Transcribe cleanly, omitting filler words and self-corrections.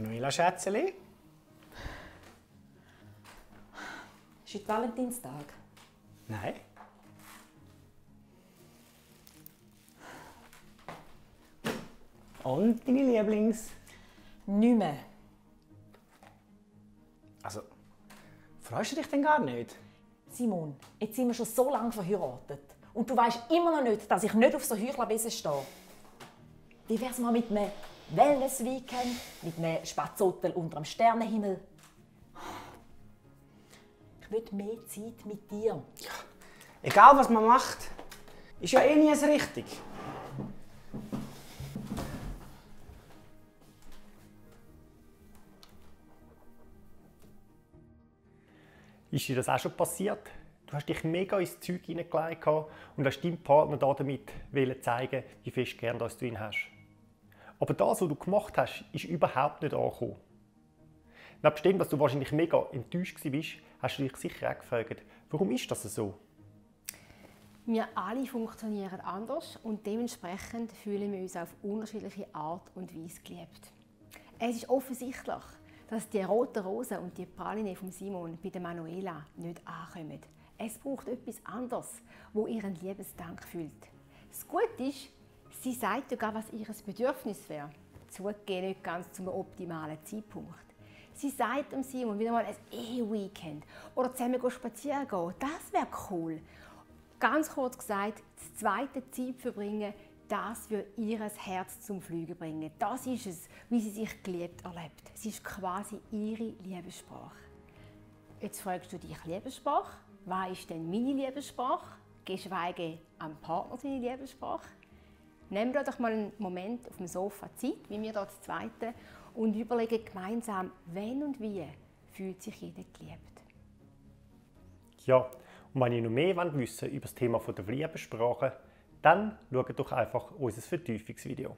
Manuela Schätzeli? Ist heute Valentinstag? Nein. Und deine Lieblings? Nicht mehr. Also, freust du dich denn gar nicht? Simon, jetzt sind wir schon so lange verheiratet. Und du weißt immer noch nicht, dass ich nicht auf so Heuchlerwesen stehe. Wie wär's mal mit einem Wellness-Weekend, mit einem Spatzhotel unter dem Sternenhimmel? Ich will mehr Zeit mit dir. Ja, egal was man macht, ist ja eh nie so richtig. Ist dir das auch schon passiert? Du hast dich mega ins Zeug hineingelegt und hast deinem Partner damit zeigen, wie fest gern du ihn hast. Aber das, was du gemacht hast, ist überhaupt nicht angekommen. Nebst dem, dass du wahrscheinlich mega enttäuscht warst, hast du dich sicher auch gefragt, warum ist das so? Wir alle funktionieren anders und dementsprechend fühlen wir uns auf unterschiedliche Art und Weise geliebt. Es ist offensichtlich, dass die roten Rosen und die Praline von Simon bei der Manuela nicht ankommen. Es braucht etwas anderes, wo ihren Liebesdank füllt. Das Gute ist, sie sagt sogar, was ihr Bedürfnis wäre. Zugegeben nicht ganz zum optimalen Zeitpunkt. Sie sagt Simon wieder mal ein Ehe-Weekend oder zusammen spazieren gehen. Das wäre cool. Ganz kurz gesagt, das zweite Zeit verbringen, das wird ihr Herz zum Fliegen bringen. Das ist es, wie sie sich geliebt erlebt. Es ist quasi ihre Liebessprache. Jetzt fragst du dich, Liebessprache? Was ist denn meine Liebessprache? Geschweige am Partner seine Liebessprache? Nehmen wir doch mal einen Moment auf dem Sofa Zeit, wie wir hier zu zweiten, und überlegen gemeinsam, wenn und wie fühlt sich jeder geliebt. Ja, und wenn ihr noch mehr wissen wollt über das Thema der Liebessprache, dann schaut doch einfach unser Vertiefungsvideo.